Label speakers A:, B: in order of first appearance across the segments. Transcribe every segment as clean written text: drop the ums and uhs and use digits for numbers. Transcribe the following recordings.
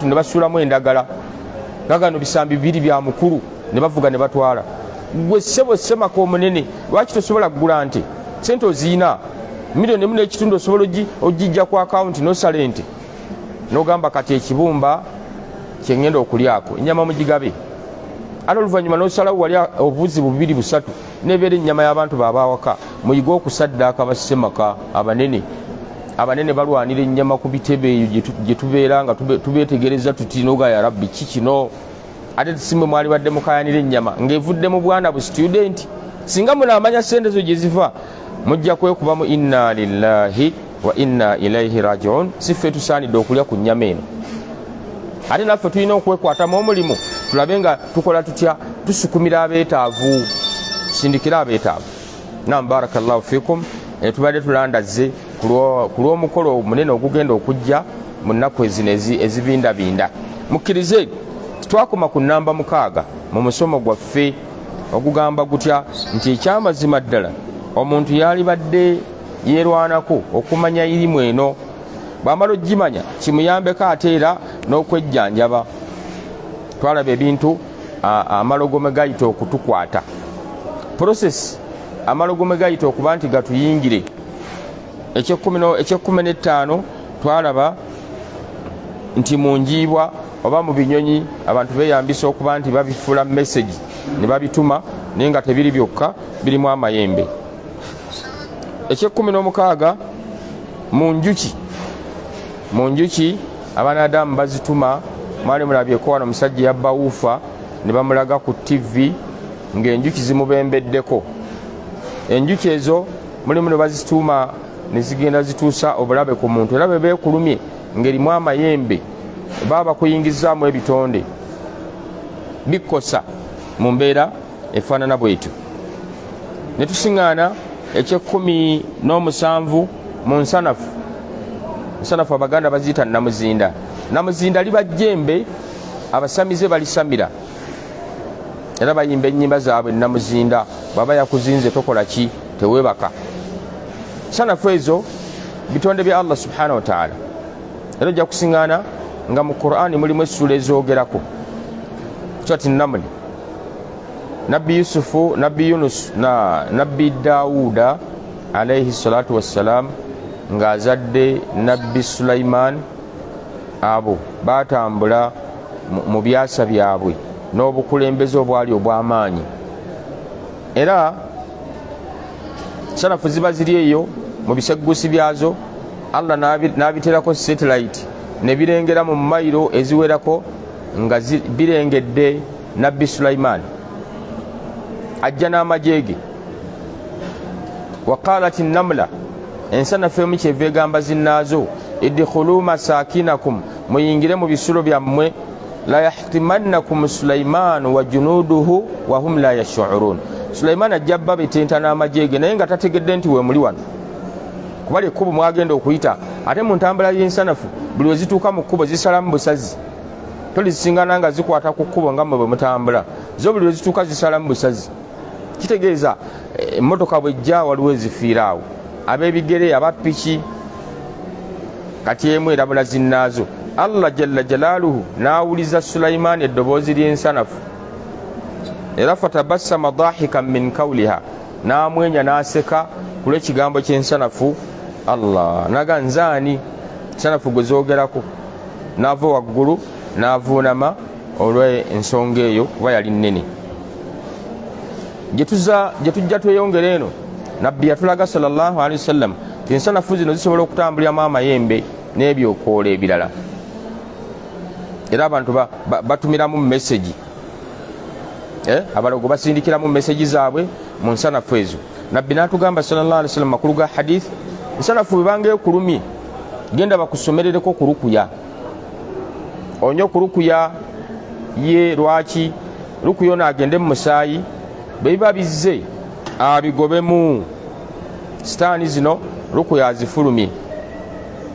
A: Ne basuulamu endagala gagano bisambi bibiri bya mukulu ne bavuga ne batwala. Gwe ssebo ssemaka omunene, lwaki tosobola kugula nte? Sente oziina, 1.5 million osobola ogijja ku akawunti n'osala ente n'ogamba, "Kati ekibumba kyengenda okulyako, ennyama mugigabe." Ate oluvannyuma n'osalawo wali obubuzi bubiri busatu nebeera ennyama y'abantu baabawaka. Muyige okusaddaaka. Bassemaka abanene abanene balwanira ennyama ku bitebe eyo gye tubeera nga tubeetegereza tuti noga, "Ya Rabbi, ki kino?" Ate simwe mwali badde mukayanira ennyama ng'evudde mu bwana bu student. Singa munaamanya sente zo gye ziva, mujja kwekubamu "Inna lillahi wa inna ilaihi rajiun." Si ffe tusaanidde okulya ku nnyama eno. Ate naffe tulina okwekwatamu omulimu, tulabe nga tukola tutya, tusukumira abeetaavu, tusindikire abeetaavu. Nam, barakallahu fikum. Tubadde tulandazze ku lw'omukolo omunene ogugenda okujja mu nnaku ezino ezibindabinda. Mukkirize, twakoma ku namba 6 mu musomo gwaffe ogugamba gutya nti ekyamazima ddala omuntu yalibadde yeerwanako okumanya irimu eno, bw'amala ogimanya kimuyambeko ate era n'okwejjanjaba. Twalaba ebintu amalogome gayita okutukwata, process amalogome gayita okuba nti gatuyingire. Ekyekumi n'ettaano twalaba nti mu njiibwa oba mu binyonyi abantu beeyambisa okuba nti babifuula message ne babituma, naye nga tebiri byokka, birimu amayembe. Ekyekumi n'omukaaga, mu njuki abanadamu bazituma. Mwali mulabyeko wano omusajja yabba woofer ne bamulaga ku TV ng'enjuki zimubembeddeko. Enjuki ezo mulimu ne bazituuma ne zigenda zituusa obulabe ku muntu, era bwe beekulumye ng'erimu amayembe baba bakuyingizaamu ebitonde bikosa mu mbeera efaanana bwetyo. Ne tusiŋŋaana ekyekumi n'omusanvu mu nsanafu. Nsanafu Abaganda baziyita namuzinda. Namuzinda liba jjembe, abasamize balisamira era bayimba ennyimba zaabwe. Namuzinda bw'aba yakuzinze tokola ki? Teweebaka. Sanafu ezo bitonde bya Allah subhanahu wataala, era ojja kusiŋŋaana nga mu Qur'ani mulimu essuula ezoogerako. Surati Namuli, Nabbi Yusufu, Nabbi Yunus na Nabbi Dawuda alaihi salatu wassalam ng'azadde Nabbi Sulaiman, abo batambula mu byasa byabwe n'obukulembeze obwali obw'amaanyi. Era sanafu ziba ziri eyo mu biseggusi byazo, Allah n'abiterako satellite ne birengera mu mayiro eziwerako nga birengedde Nabbi Sulaiman ajja n'amagye ge. Waqalat namla, ensanafu emu kyeva egamba zinnaazo, "Idkhulu masakinakum," muyingire mu bisulo byammwe, "la yahtimannakum Sulaiman wa junuduhu wahum la yashurun." Sulaiman ajja bba betenta n'amagye ge naye nga tategedde nti wemuli wano, kuba lyekkubo mwagenda okuyita. Ate mu ntambula y'ensanafu, buli we zituuka mu kkubo zisalamu busazi. Tolizisingana nga zikwata ku kkubo nga mmwe bwe mutambula. Zo buli lwe zituuka zisalamu busazi. Kitegeeza emmotoka bwejja waliwo ezifiira awo, ab'ebigere, abapiki. Kati emu erabula zinnaazo. Allah jalla jalaaluhu n'awuliza Sulaimaani eddoboozi ly'ensanafu, era fatabassama dahikan min kauliha, n'amwenya n'aseka ku lw'ekigambo ky'ensanafu. Allah naga, "Nzaani nsanafu gwe zoogerako?" N'ava waggulu n'avuunama olw'ensonga eyo kuba yali nnene. Gye tujja tweyongera eno, Nabbi yatulaga sallallahu alihi wasallam ti ensanafu zino zisobola okutambuliramu amayembe n'ebyokoola ebirala, era abantu batumiramu message, abalogo basindikiramu message zaabwe mu nsanafu ezo. Nabbi n'atugamba sallallahu alihi wasallam, makulu ga hadith, nsanafu bwebanga ekulumye, genda bakusomerereko ku rukuya, onye ku rukuya ye. Lwaki rukuya? Ono agende mu musaayi, bwe biba bizze abigobemu sitaani zino. Rukuya azifulumye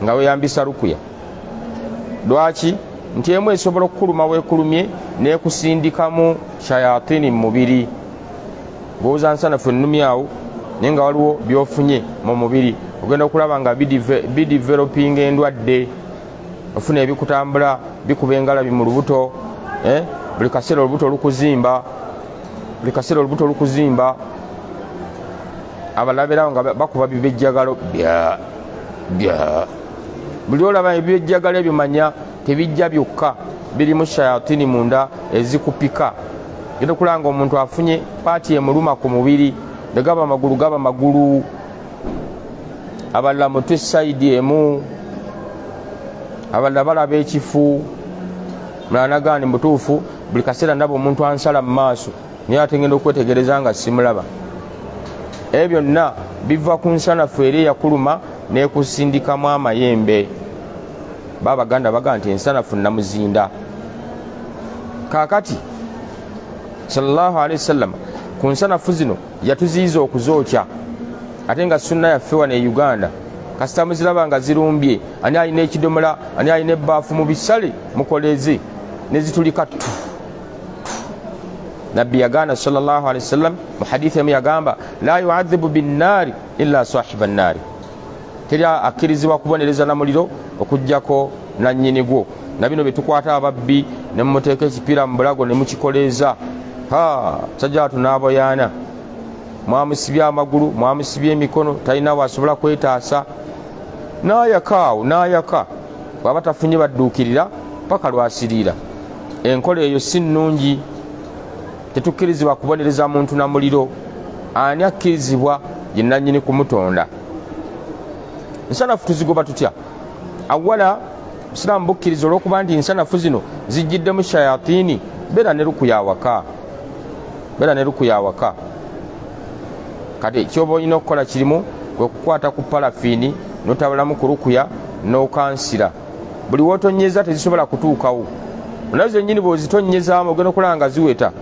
A: nga weyambisa rukuya. Lwaki? Nti emu esobola okukuluma, weekulumye nekusindikamu shayatini mu mubiri. Ngowooza nsanafu ennumi awo, naye nga waliwo byofunye mu mubiri, ogenda okulaba nga bidevelopinga endwadde. Ofuna ebikutambula bikuba engalabi mu lubuto, buli kaseera olubuto olukuzimba, buli kaseera olubuto olukuzimba. Abalaberawo nga bakuba bibejjagalo bya bya. Buli olaba ebibejjagalo ebyo manya tebijja byokka, birimu shayatini munda ezikupika. Genda okulanga omuntu afunye paati emuluma ku mubiri, negaba amagulu gaba magulu, abalala mutwe sayidi emu, abalala balaba ekifu, mulala nagaani mutuufu. Buli kaseera ndaba omuntu ansala mu maaso, naye ate ngenda okwetegereza nga simulaba. Ebyo byonna biva ku nsanafu eri eyakuluma n'ekusindikamu amayembe. Babaganda baga nti ensanafu namuzinda. Kaakati sallallahu alaihi wasallam ku nsanafu zino yatuziyiza okuzookya, ate nga sunna yaffe wano e Uganda kasita muziraba nga zirumbye, ani alina ekidomola, ani alina ebbaafu, mu bisale mukoleeze nezitulika tu. Nabbi yagaana sallallahu alaihi wasallam mu hadithi emu yagamba la yuadhibu binnaari illa sahiba nnaari, teri akkirizibwa kubonereza na muliro okuggyako nannyini gwo. Na bino byetukwata ababbi ne mumuteeka ekipiira mu bulago ne mukikoleeza, ha musajja watu n'aboyaana, mwamusibye amagulu, mwamusibye emikono, talina wasobola kwetaasa, n'ayaka awo n'ayaka. Bw'aba tafunye badduukirira paka lwasiriira. Enkola eyo si nnungi, tetukkirizibwa kubonereza muntu na muliro. Ani akkirizibwa? Ye nannyini kumutonda. Ensanafu tuzigoba tutya? Awala busiraamu bukkiriza olw'okuba nti ensanafu zino zijjiddemu shayatini, beera ne rukuya awaka, beera ne rukuya awaka. Kati kyoba olina okukola kirimu kwe kukwata ku parafiini n'otabulamu ku rukuya n'okansira. Buli w'otonnyeza tezisobola kutuukawo, nazo zennyini bw'ozitonnyezaamu ogenda okulaba nga ziweta.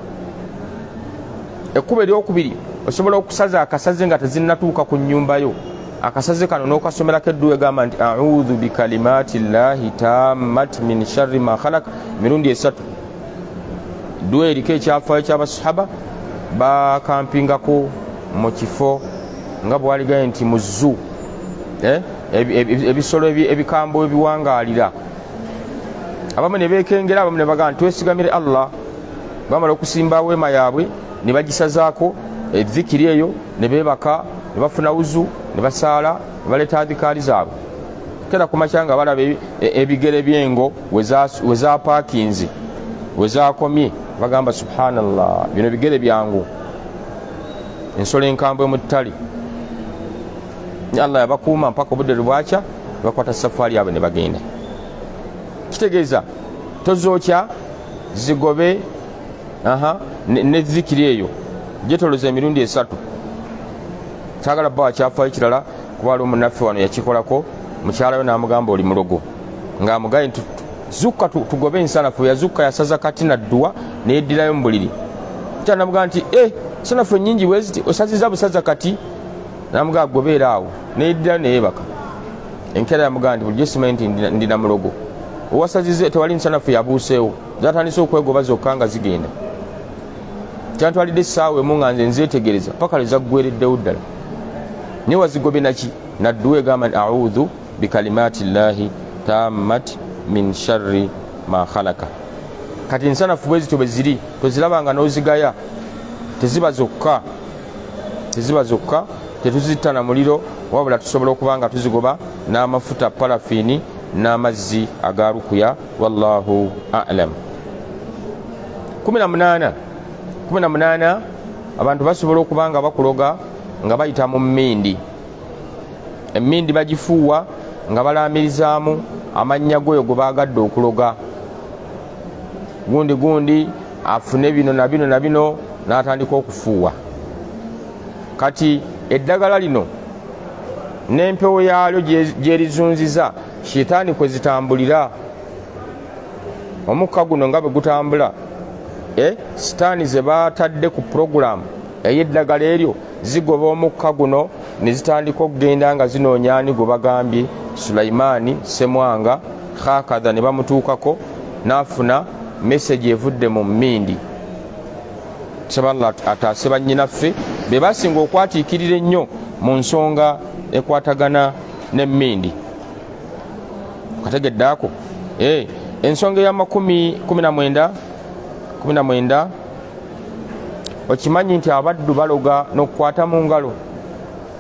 A: Ekkubo eryokubiri, osobola okusaza akasaze nga tezinnatuuka ku nnyumba yo. Akasaze kano n'okasomerako edduwa egamba nti audhu bikalimati llahi tammat min sharri ma khalaq mirundi 3. Dduwa eriko ekyafaayo ky'abasahaba bakampingako mu kifo nga bwaligaye nti mu zoo, ebisolo ebikambwe ebiwangaalira. Abamu ne beekengera, abamu ne bagamba nti twesigamire Allah. Bamala okusimba weema yaabwe ne bagisazaako edhikiri eyo, ne beebaka, ne bafuna wuzu, ne basaala, ne baleeta adhikaali zaabwe. Kera ku makya nga balaba ebigere by'engo we zaapaakinze, we zaakomye, bagamba subhanallah, bino bigere byangu, ensolo enkambwe mu ttale. Allah yabakuuma mpaka obudde lwe bwakya, bakwata safaari yaabwe ne bagenda. Kitegeeza tozookya, zigobe ne zikiri eyo gyetoloza emirundi 3. Kyagala bba wakyafaayo kirala, kuba ali omunnaffe wano yakikolako, mukyala we n'amugamba oli mulogo, ng'amugaye nti zukka tugobe ensanafu. Yazukka yasaza kati nadduwa neyeddirayo mu buliri. Mukyala n'amugamba nti ensanafu ennyingi bwe ziti osaziza busaza kati, n'amugamba gobeera awo, neyeddirayo neyeebaka. Enkeera yamugamba nti bulijjo simanyi nti ndina mulogo, owasazize tewali nsanafu yabuuseewo, zatandise okwegoba zokka nga zigenda. Kyantwalidde essaawa emu nga nze nzeetegereza paka lwe zaggwereddewo ddala. Naye wazigobye naki? Nadduwa egamba nti audhu bikalimati llahi tammat min sharri ma khalaka. Kati ensanafu bwe zityo bwe ziri, toziraba nga n'ozigaya, teziba zokka, teziba zokka, tetuzitta na muliro, wabula tusobola okuba nga tuzigoba n'amafuta parafiini n'amazzi aga rukuya. Wallahu a'lam. 18 18, abantu basobola okuba nga bakuloga nga bayita mu mmindi. Emmindi bagifuuwa nga balaamirizaamu amannya g'oyo gwe baagadde okuloga. Gundi gundi afune bino na bino na bino, n'atandika okufuuwa. Kati eddagala lino n'empewo yaalyo gyerizunziza shitaani kwe zitambulira. Omukka guno nga bwe gutambula, sitaani ze baatadde ku puroguramu ey'eddagala eryo zigoba omukka guno ne zitandika okugenda nga zinoonya ani gwe bagambye Sulaimaani Ssemwanga hakadha, ne bamutuukako n'afuna meseji evudde mu mmindi. Tusaba Allah ataase bannyinaffe be basinga okwatiikirira ennyo mu nsonga ekwatagana n'emmindi. Kategedde ako. Ensonga ey'amakumi 19 okimanyi nti abaddu baloga n'okukwata mu ngalo.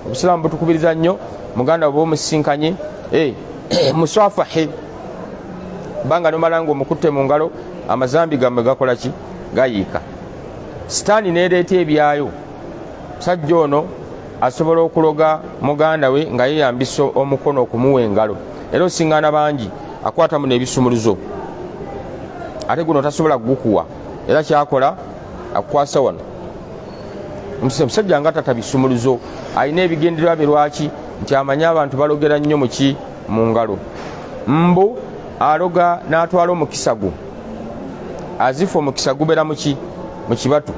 A: Obusiraamu butukubiriza nnyo muganda oba omusisinkanye muswafahe, banga nomala nga omukutte mu ngalo amazambi gammwe gakola ki? Gayiika. Sitaani n'ereeta ebyayo. Musajja ono asobola okuloga muganda we nga yeeyambisa omukono okumuwa engalo, era osiŋŋaana bangi akwatamu n'ebisumuluzo, ate guno tasobola kugukuwa, era kyakola akukwasa wano. Omusajja nga tata bisumuluzo, alina ebigendererwa bye. Lwaki? Nti amanyi abantu balogera nnyo muki? Mu ngalo. Mbu aloga n'atwala omukisa gwo, azifa omukisa gubeera muki? Mu kibatu.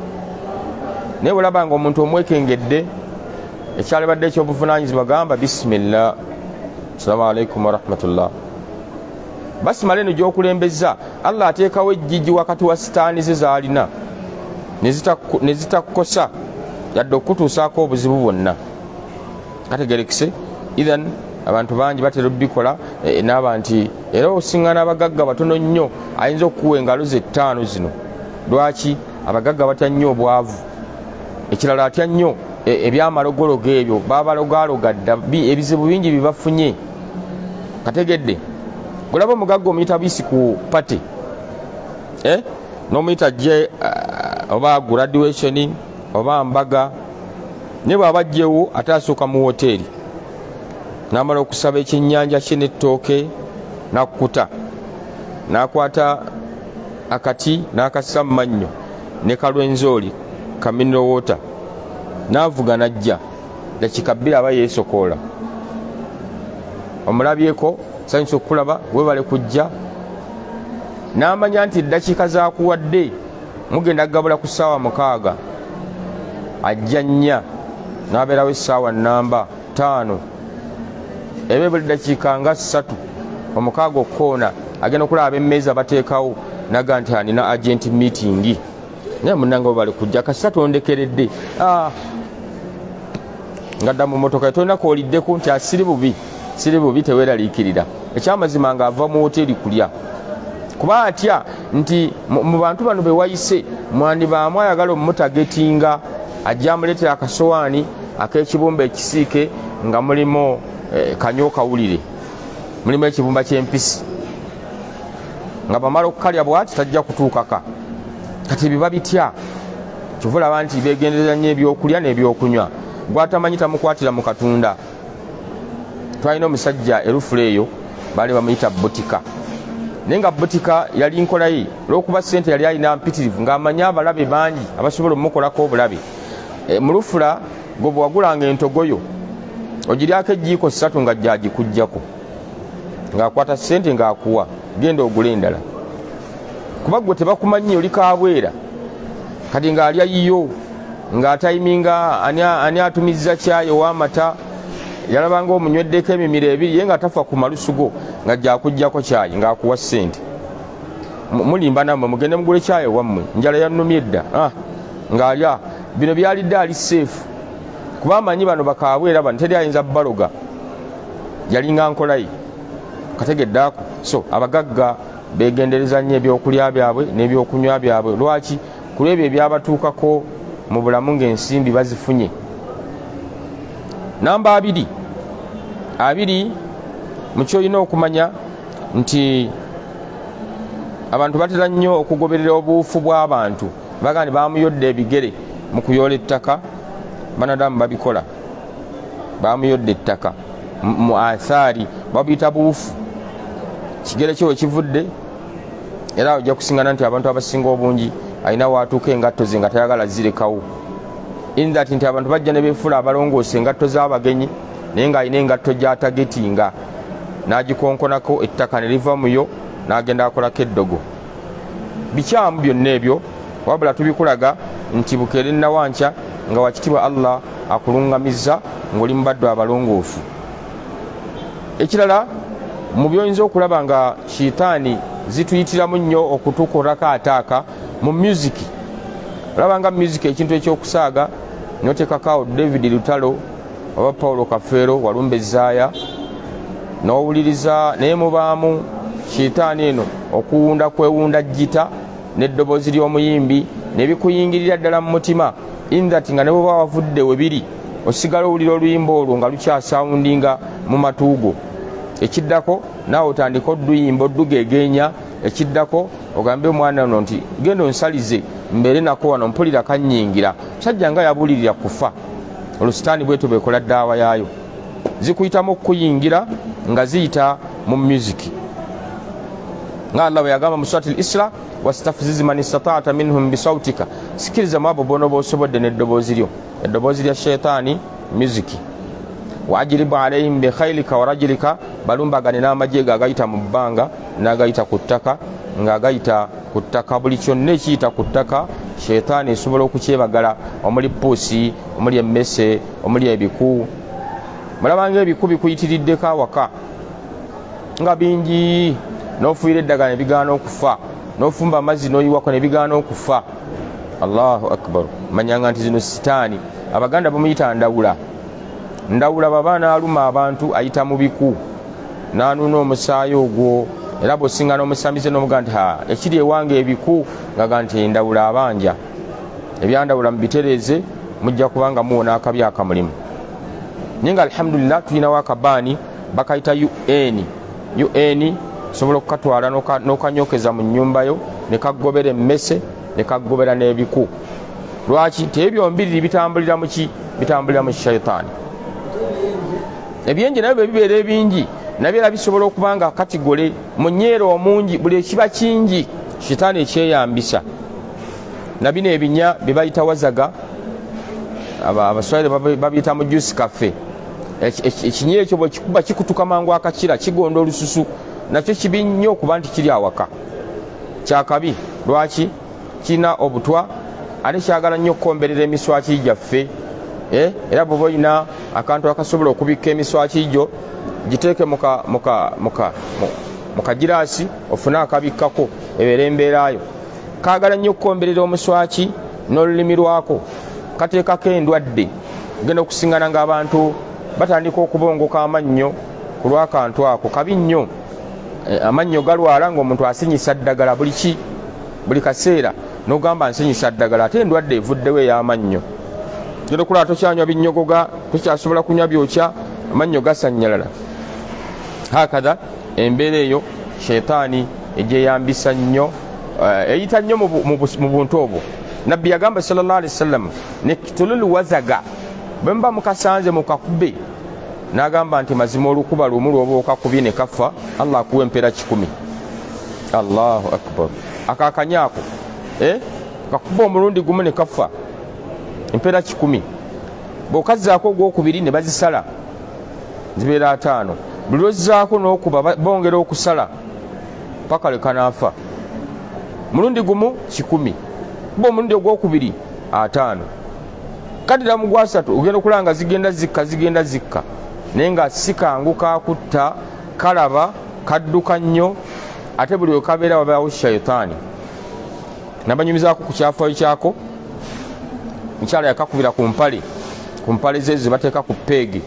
A: Naye bwolaba nga omuntu omwekengedde, ekyalibadde ekyobuvunaanyizibwa gamba bisimillah, assalamu alaikum warahmatullah. Basimala eno gyokulembeza, Allah ateekawo ejjiji wakati wa sitaani ze zaalina ne zitakukosa yadde okutuusaako obuzibu bwonna. Kategerekise. Ithan abantu bangi batera obikola naaba nti era osiŋŋana abagagga batono nnyo ayinza okukuwa engalo ze 5 zino. Lwaki? Abagagga batya nnyo obwavu. Ekirala atya nnyo ebyamalogologo ebyo babalogaloga dda, ebizibu bingi bibafunye. Kategedde. Gulaba omugagga omuyita bisi ku pate, n'omuyita je oba graduation oba mbaga, naye bw'aba ajjewo ate asooka mu woteeri n'amala okusaba ekyennyanja kye n'ettooke n'akkuta, n'akwata akati n'akassa mu mannyo ne kalwenzooli ka mineral water, n'avuga n'ajja. Dakiika 2 aba yeesokoola. Omulabyeko, sanyusa okukulaba, weebale kujja. N'amanya nti eddakiika z'akuwadde mugenda kugabula ku ssaawa 6, ajja 4 n'abeerawo essaawa namba 5, ebe buli ddakiika nga 3 omukaaga okukoona agenda okulaba ab'emmeeza bateekawo, naga nti anina agent meeting. Naye munnange webale kujja, kasita tondekeredde. Ngadda mu mmotoka tolina kooliddeko nti asiri bubi, siri bubi, teweeraliikirira. Ekyamazima ng'ava mu woteeri kulya, kuba atya nti mu bantu bano be wayise mwandibaamu ayagala omutagetinga, ajja amuleetera akasowaani ak'ekibumba ekisiike nga mulimu kanywa kawulire, mulimu ekibumba ky'empisi, nga bamala okukalya bwati tajja kutuukaka. Kati biba bitya? Kyova olaba nti beegendereza nnyo ebyokulya n'ebyokunywa. Gwatamanyi tamukwatira mu katunda. Twalina omusajja erufula eyo baali bamuyita Butika, naye nga Butika yali nkola ye olw'okuba ssente yali alina mpitirivu, ng'amanyi abalabe bangi abasobola omukolako obulabe. Mu lufula gwe bwewagulanga entogoyo ogiryako ejjiiko 3 nga gyagikuggyako, ng'akwata ssente ng'akuwa genda ogule endala, kuba gwe tebakumanyi oli kabwera. Kati ng'alya yiyo ng'atayiminga ani atumizza kyayi ow'amata, yalabanga omunyweddeko emimiro 2 ye nga tafa ku malusu go nga gyakuggyako kyayi ng'akuwa ssente. Mulimba nammwe, mugende mugule kyayi wammwe, njala yannumye dda. Ng'alya bino byalidde ali seefu, kuba amanyi bano bakabwera bano teri ayinza baloga, yalinga nkola ye. Kategedde ako. So abagagga beegendereza nnyo ebyokulya byabwe n'ebyokunywa byabwe. Lwaki? Ku lw'ebyo ebyabatuukako mu bulamu ng'ensimbi bazifunye. Namba 2 mu ky'olina okumanya nti abantu batera nnyo okugoberera obuufu bw'abantu. Baga nti bamuyodde ebigere mu kuyoola ettaka, banadamu babikola, bamuyodde ettaka mu athaari, babuyita buufu. Kigere kye we kivudde, era ojja kusiŋŋana nti abantu abasinga obungi alina waatuuka engatto ze nga tayagala zirekawo. In that nti abantu bajja ne beefuula abalongoosa engatto z'abagenyi, naye ng'alina engatto gy'atagetinga n'agikonkonako ettaka ne liva muyo n'agenda akolako eddogo. Bikyamu byonna ebyo, wabula tubikulaga nti bukeere nnawankya nga wakitiibwa Allah akulungamizza ng'oli mu baddu abalongoofu. Ekirala mu by'oyinza okulaba nga shitaani zituyitiramu nnyo okutukolako ataaka mu music. Olaba nga music ekintu ekyokusaaga, n'oteekako David Lutalo oba Paulo Kafeero Walumbe Zaaya n'owuliriza, naye mubaamu Shitaani eno okuwunda kwewunda gita n'eddoboozi ly'omuyimbi ne bikuyingirira ddala mu mutima, in that nga ne bw'oba wavudde we biri osigala owulira oluyimba olwo nga lukyasawundinga mu matu go. Ekiddako naawe otandika odduyimba oddugeegeenya. Ekiddako ogambe omwana ono nti genda onsalize mbeere nako wano, mpulira kannyingira. Musajja nga yabulirira kufa. Olwo sitaani bwetyo bwekola ddaawa yaayo, zikuyitamu okukuyingira nga ziyita mu music, nga Allah bwe yagamba mu Surati Al-Isra: "Wastafziz man istata'ta minhum bisautika", sikiriza mu abo bona b'osobodde n'eddoboozi lyo. Eddoboozi lya shaitaani music. "Wa ajribu alaihim bikhailika wa rajulika", balumbagane n'amagye ge agayita mu bbanga n'agayita ku ttaka. Ng'agayita ku ttaka, buli kyonna ekiyita ku ttaka shaitaani esobola okukyebagala, omuli puusi, omuli emmese, omuli ebiku. Mulabanga ebiku bikuyitiriddeko awaka nga bingi, n'ofuuyira eddagala ne bigaana okufa, n'ofumba amazzi n'oyiwako ne bigaana okufa. Allahu akbar! Manyanga nti zino sitaani. Abaganda bamuyita ndawula. Ndawula baba n'aluma abantu ayita mu biku n'anuuna omusaayi ogwo. Era bw'osinga n'omusamize n'omuga nti ha, ekiri ewange ebiku, ngaga nti ndawula abanja ebyandawula mubitereeze, mujja kubanga muwona akabi akamulimu. Naye nga alhamdulillah tulinawo akabaani bakayita un un, osobola okukatwala n'okanyokeza mu nnyumba yo ne kagobera emmese ne kagobera n'ebiku. Lwaki? Nti ebyo byombiriri bitambulira muki? Bitambulira mu shaitaani. Ebyenje nabyo bwe bibeera ebingi, nabyo era bisobola okuba nga katigole munyeero omungi. Buli ekiba kingi shitaani ekyeyambisa. Nabino ebinya bye bayita wazaga, Abaswahili babiyita mu juice kaffe. Ekinya ekyo bwekikuba kikutuka mangu akakira, kigonda olususu. Nakyo kibi nnyo okuba nti kiri awaka, kyakabi. Lwaki? Kirina obutwa ate kyagala nnyo okukomberera emiswaki gyaffe. Era bw'oba olina akantu akasobola okubikka emiswaki gyo, giteeke mu kagiraasi, ofune akabikkako, ebeera embeerayo. Kaagala nnyo okukomberera omuswaki n'olulimi lwako, kateekako endwadde. Ogenda okusingana ng'abantu batandika okubongoka amannyo ku lw'akantu ako. Kabi nnyo. Amannyo galwala ng'omuntu asinyisa ddagala buli ki, buli kaseera n'ogamba nsinyisa ddagala, ate endwadde evuddewo ey'amannyo. Genda okulaba tokyanywa binnyogoga, tokyasobola kunywa byokya, amannyo gasannyalala. Hakatha embeera eyo shaitaani egyeyambisa nnyo, eyita nnyo mu buntu obwo. Nabbi yagamba sallallahu alaihi wasallam, "Nektulul wazaga", bwe muba mukasanze mukakube. N'agamba nti mazima olukuba lumu lwoba okakubye ne kafa, Allah akuwa empeera 100. Allahu akbar! Akakanyako kakuba omulundi gumu ne kafa, empeera 100. Bw'okazzaako ogwokubiri ne bazisala, zibeera 50. Buli lwozzaako n'okuba bongera okusala paka lekanaafa. Mulundi gumu 100, kuba omulundi ogwokubiri 50, kaddira mu gwasatu ogenda okulaba nga zigenda zikka, zigenda zikka. Naye nga si kangu kakutta, kalaba kadduka nnyo, ate buli wekabeera wabeerawo shaitaani. Nabanyumizaako ku kyafaayo kyako, mukyala yakakubira ku mpale, ku mpale ze zebateeka ku peegi,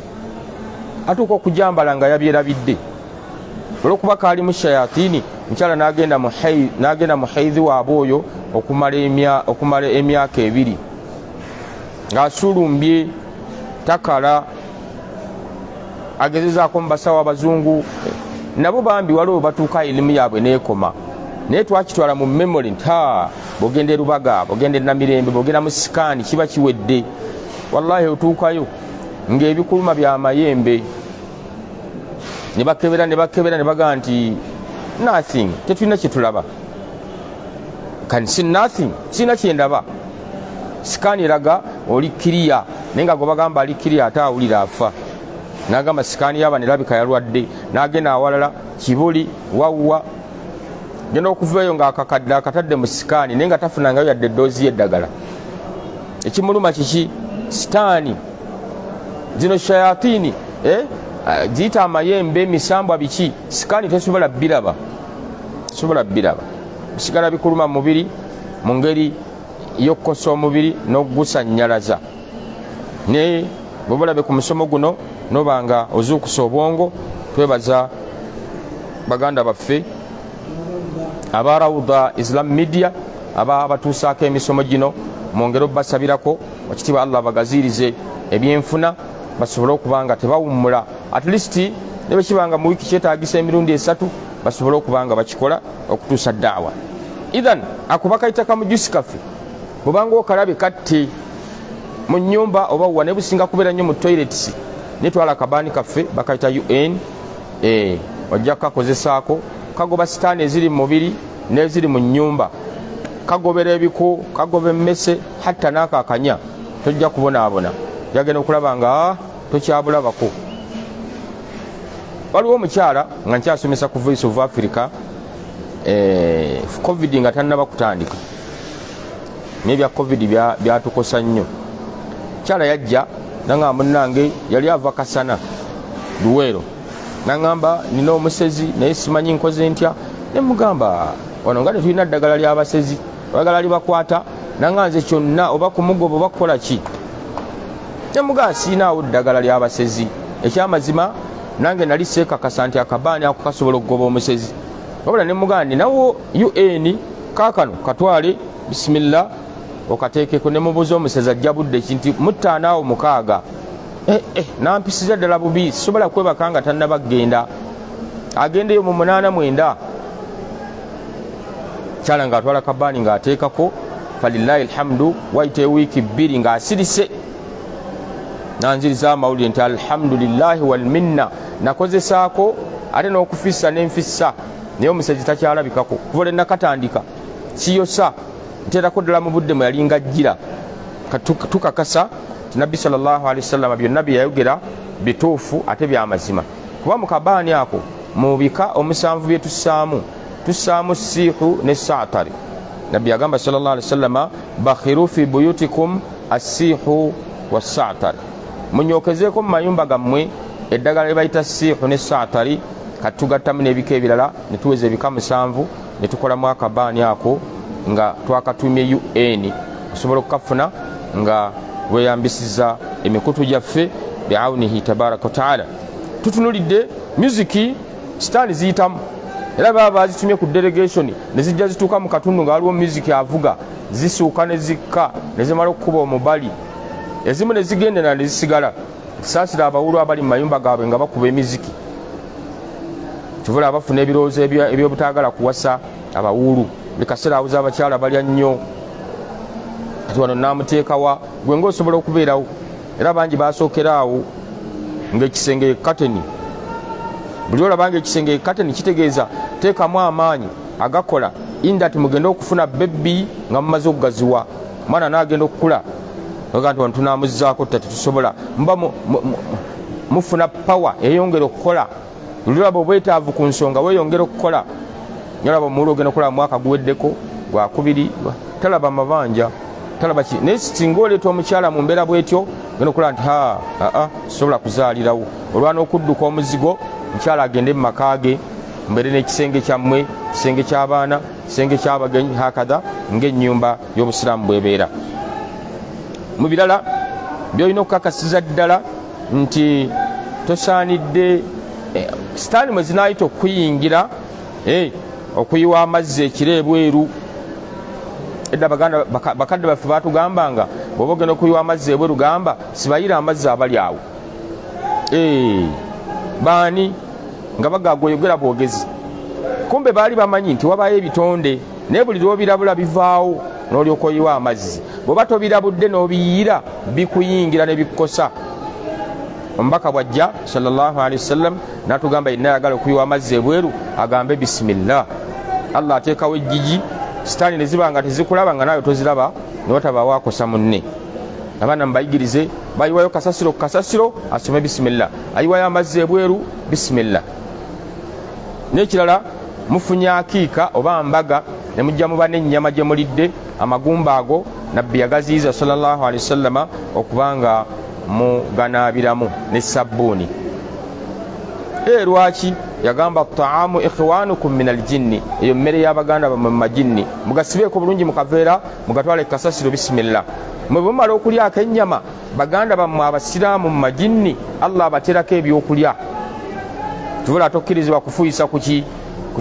A: atuuka okujambala nga yabyerabidde. Olwokuba kaalimu shayatini, mukyala n'agenda mu haidhi waabwe oyo okumala emyaka 2 ng'asulumbye, takala. Agezezaako mu basawo abazungu, nabo bambi waliwo batuuka elimu yaabwe neekoma. Naye twakitwala mu memory nti ha, bwogenda e Rubaga, bwogenda e Namirembe, bwogenda mu sikaani, kiba kiwedde. Wallahi otuukayo ng'ebikuluma bya mayembe, ne bakebera ne bakebera ne bagamba nti nothing, tetulina kyetulaba, can see nothing, sirina kyendaba. Sikaani eraga oli kiriya, naye nga gwe bagamba ali kiriya ate awulira afa. N'agamba sikaani yaba nerabika yalwadde. N'agenda awalala, Kibuli, wawwa, genda okuvaeyo ng'akakadde akatadde mu sikaani, naye nga tafunangayo yadde eddoozi y'eddagala. Ekimuluma kiki? Sitaani zino shayatini ziyita amayembe, emisambwa, biki, sikaani tesobola biraba, tesobola biraba. Bisigala bikuluma mu mubiri mu ngeri y'okukosa omubiri n'okugusannyalaza. Naye bw'oba olabe ku musomo guno noba nga ozuukusa obwongo. Twebaza baganda baffe. Aba Rawda Islam Media abatuusaako emisomo gino, mwongere obbasabirako wakitiibwa Allah abagaziirize ebyenfuna, basobole okuba nga tebawummula, at least ne bwekibanga mu wiiki kyetaagisa emirundi 3, basobole okuba nga bakikola okutuusa daawa. Idhan ako bakayita kamujusi kaffe, bwobanga okalabe katte mu nnyumba oba wa, naye businga kubeera nnyo mu toilets. Netwala akabaani kaffe bakayita UN, ojja kukakozesaako, kagoba sitaani eziri mu mubiri n'eziri mu nnyumba, kagobera ebiku, kagoba emmese, hatta n'ako akanya tojja kubonaabona, jagenda okulaba nga tokyabulabako. Waliwo omukyala nga nkyasomesa ku Voice of Africa, COVID nga tannaba kutandika, n'ebya COVID byatukosa nnyo. Mukyala yajja nangamba, munnange yali ava Kasana Luweero, nangamba nina omusezi naye simanyi nkoze ntya. Ne mugamba wano nga tetulina ddagala ly'abasezi, oyagala libakwata? Nanga nze kyonna oba kumugoba oba kukola ki. Ne mugamba siinaawo ddagala ly'abasezi. Ekyamazima nange nali seekakasa nti akabaani ako kasobola okugoba omusezi, wabula ne mugamba ninawo UN kaakano katwale, bisimillah, okateekeko. Ne mubuuza omusezi ajja budde ki, nti 5 awo 6. Nampisiza ddala bubi, sisobola kwebaka nga tannaba kugenda, agendeyo mu 8 9. Kyala ng'atwala kabaani ng'ateekako, falillahi alhamdu, wayita ewiiki 2 ng'asirise, nanziriza amawulire nti alhamdulillahi walminna, nakozesaako ate n'okufissa n'enfissa, naye omusezi takyalabikako. Kuva lwe nakatandika siyosa, nteerako ddala mu budde mwe yalinga ajjira. Tukakasa nti Nabbi sallallahu alaihi wasallam byonna bye yayogera bituufu ate byamazima, kuba mu kabaani ako mu bika 7 bye tussaamu, tussaamu siihu ne saatari. Nabbi yagamba sallallahu alaihi wasallam, bakhiru fi buyutikum assiihu wassaatari, munyokezeeko mu mayumba gammwe eddagala lye bayita siihu ne saatari. Kati tugattamu n'ebika ebirala ne tuweza ebika 7 ne tukolamu akabaani ako nga twakatumye UN. Osobola okukafuna nga weeyambisiza emikutu gyaffe biaunihi tabaraka wataala. Tutunulidde musiki, sitaani ziyitamu, era baba bazitumye ku delegation ne zijja zituuka mu katundu nga waliwo musiki avuga, zisuuka ne zikka ne zimala okukuba omubali, ezimu ne zigendera ne zisigala. Saasira abawulu abali mu mayumba gaabwe nga bakuba emiziki, kivula abafuna ebirowoozo ebyobutaagala kuwasa abawulu. Buli kaseera awuza abakyala balya nnyo, kati wano naamuteekawa gwe ng'osobola okubeerawo. Era bangi basookera awo ng'ekisenge kateni. Buli olaba ng'ekisenge kateni kitegeeza teekamu amaanyi agakola indat mugende okufuna bebbi nga mumaze okugaziwa, mwana n'agenda okukula oga nti wano tunaamuzzaako tta tetusobola, muba mufuna pawa eyongera okukola. Lulaba obwetaavu ku nsonga weeyongera okukola. Nyolaba omuwulu ogenda okulaba mwaka guweddeko gwakubiri, talaba mabanja, talaba ki. Naye singa oleeta omukyala mu mbeera bw'etyo, ogenda okulaba nti aa sobola kuzaalirawo. Olwana okudduka omuzigo, omukyala agende mu maka ge, mbeere n'ekisenge kyammwe, kisenge ky'abaana, kisenge ky'abagenyi, hakadha ng'ennyumba y'obusiraamu bw'ebeera. Mu birala by'olina okukakasiza ddala nti tosaanidde sitaani mwe zinaayita okuyingira, okuyiwa amazzi ekiro ebweru. Edda bakadde baffe baatugambanga bw'oba ogenda okuyiwa amazzi ebweru gamba sibayira amazzi abali awo. Baani nga bagagwa oyogera bwogezi, kumbe baali bamanyi nti wabaayo ebitonde, naye buli lw'obirabula bivaawo n'olyoka oyiwa amazzi. Bw'oba tobirabudde n'obiyira bikuyingira ne bikukosa. Omubaka bw'ajja sallallahu alaihi wasallam n'atugamba yenna ayagala okuyiwa amazzi ebweru agambe bisimillah. Allah ateekawo ejjigi, sitaani ne ziba nga tezikulaba nga naawe toziraba, ne watabaawo akosa munne. Abaana mubayigirize, bayiwayo kasasiro ku kasasiro asome bisimillah, ayiwayo amazzi ebweru bisimillah. N'ekirala mufunye akiika oba mbaga ne mujja muba n'ennyama gye mulidde, amagumba ago Nabbi yagaziyiza sallallahu alaihi wasallama okubanga muganaabiramu ne sabbuuni. Lwaki yagamba taamu ikhwanukum min aljinni, eyo mmere y'abaganda bammwe mu majinni, mugasibeeko bulungi mu kaveera mugatwale kasasiro bisimillah. Mwe bwe mumala okulyako ennyama, baganda bammwe abasiraamu mu majinni Allah abateerako ebyokulya. Tubula tokkirizibwa kufuuyisa ku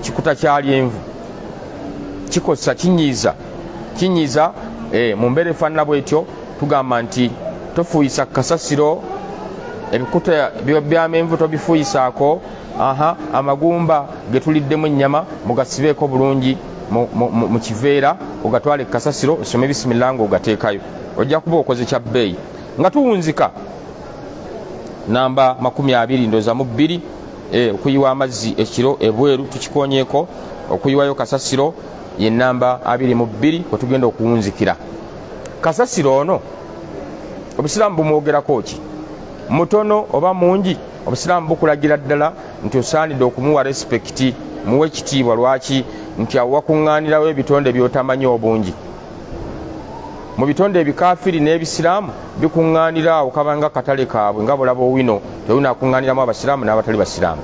A: kikuta kya lyenvu. Kikosa, kinyiiza, kinyiiza. Mu mbeera efaanana bwetyo tugamba nti tofuuyisa kasasiro, ebikuta byamenvu tobifuuyisaako, aha, amagumba getuliddemu ennyama mugasibeeko bulungi mu kiveera, ogatwale kasasiro, osome bisimillah nga ogateekayo, ojja kuba okoze kya bbeeyi. Nga tuwunzika namba 22 okuyiwa amazzi ekiro ebweru tukikonyeeko, okuyiwayo kasasiro ye namba 22 kwetugenda okuwunzikira. Kasasiro ono obusiraamu bumwogerako ki? Mutono oba mungi? Obusiraamu bukulagira ddala nti osaanidde okumuwa respekiti, muwe ekitiibwa. Lwaki? Nti awo wakuŋŋaanirawo ebitonde by'otamanyi obungi. Mu bitonde ebikafiri n'ebisiraamu bikuŋŋaanira awo, kabanga katale kaabwe, nga bulaba owino tewino akuŋŋaaniramu abasiraamu n'abatali basiraamu.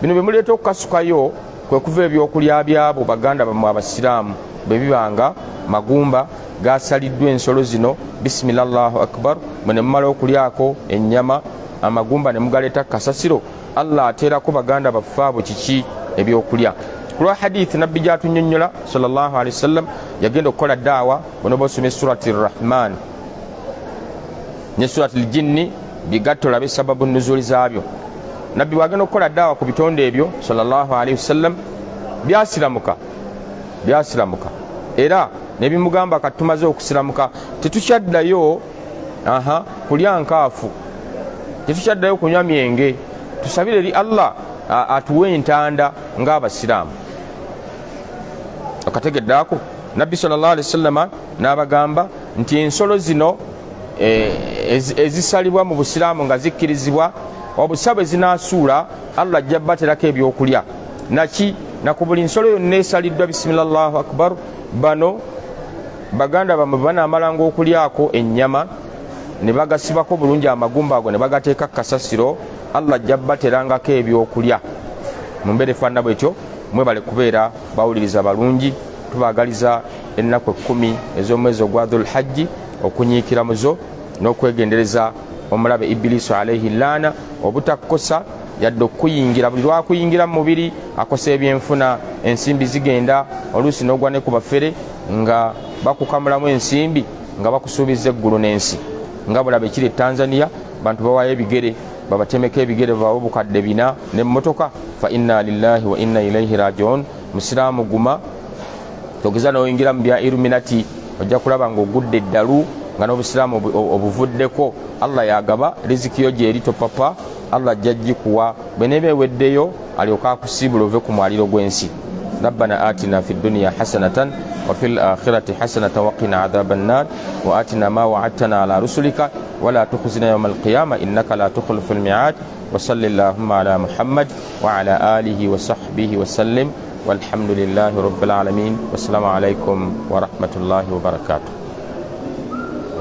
A: Bino bye muleeta okukasukayo kwe kuva ebyokulya byabo baganda bammwe abasiraamu bwe bibanga magumba gasaliddwa ensolo zino, bisimillah Allahu akbar, mwe ne mumala okulyako ennyama, amagumba ne mugaleeta kasasiro. Allah ateerako baganda baffe abo kiki? Ebyokulya. Kulwa hadithi nabbi gyatunyonnyola sallallahu alaihi wasallam, yagenda okukola daawa, bonoba osoma surati Rahman ne surati Ljinni, bigatta olabe sababu nuzuli zaabyo. Nabbi bwagenda okukola daawa ku bitonde ebyo sallallahu alaihi wasallam, byasiramuka, byasiramuka, era nebimugamba kati tumaze okusiramuka, tetukyaddayo aha kulya nkaafu, tetukyaddayo kunywa myenge, tusabire eri Allah atuwe entanda ng'abasiraamu. Okategeddeako nabbi sallallahu alaihi wasallam n'abagamba nti ensolo zino ezisalibwa mu busiraamu nga zikkirizibwa, obusa bwe zinaasuula Allah ajja baterako ebyokulya. Naki? Naku buli nsolo yonna esaliddwa bisimillah Allahu akbar, bano baganda bamwe banaamalanga okulyako ennyama ne bagasibako bulungi amagumba ago ne bagateeka kasasiro, Allah ajja baterangako ebyokulya. Mu mbeera efaanana bwetyo, mwebale kubeera bawuliriza balungi. Tubaagaliza ennaku 10 ez'omwezi ogwa Dhul-Hajji okunyiikira muzo n'okwegendereza omulabe Ibilisu alaihi laana obutakukosa yadde okuyingira. Buli lwakuyingira mu mubiri akosa ebyenfuna, ensimbi zigenda, oluusi n'ogwa ne ku bafere nga bakukamulamu ensimbi nga bakusuubiza eggulu n'ensi. Nga bulaba ekiri e Tanzania, bantu bawaayo ebigere, babatemeko ebigere babawe obukadde 4 n'emmotoka. Fa inna lillahi wa inna ilaihi rajiun. Musiraamu guma, togeza n'oyingira mu bya Illuminati, ojja kulaba ng'ogudde eddalu nga n'obusiraamu obuvuddeko. Allah yagaba riziki yo gyeri, topapa, Allah ajja gikuwa. Bwe neeba eweddeyo alyoka akusiibula ove ku mwaliro gw'ensi. Rabbana atina fi dunya hasanatan wa fil akhirati hasanatan wa qina adhaban nar wa atina ma wa'adtana ala rusulika wa la tukhzina yawmal qiyamah innaka la tukhliful mi'ad wa salli allahumma ala Muhammad wa ala alihi wa sahbihi wa sallim walhamdulillahi rabbil alamin. Wassalamu alaikum wa rahmatullahi wa barakatuh.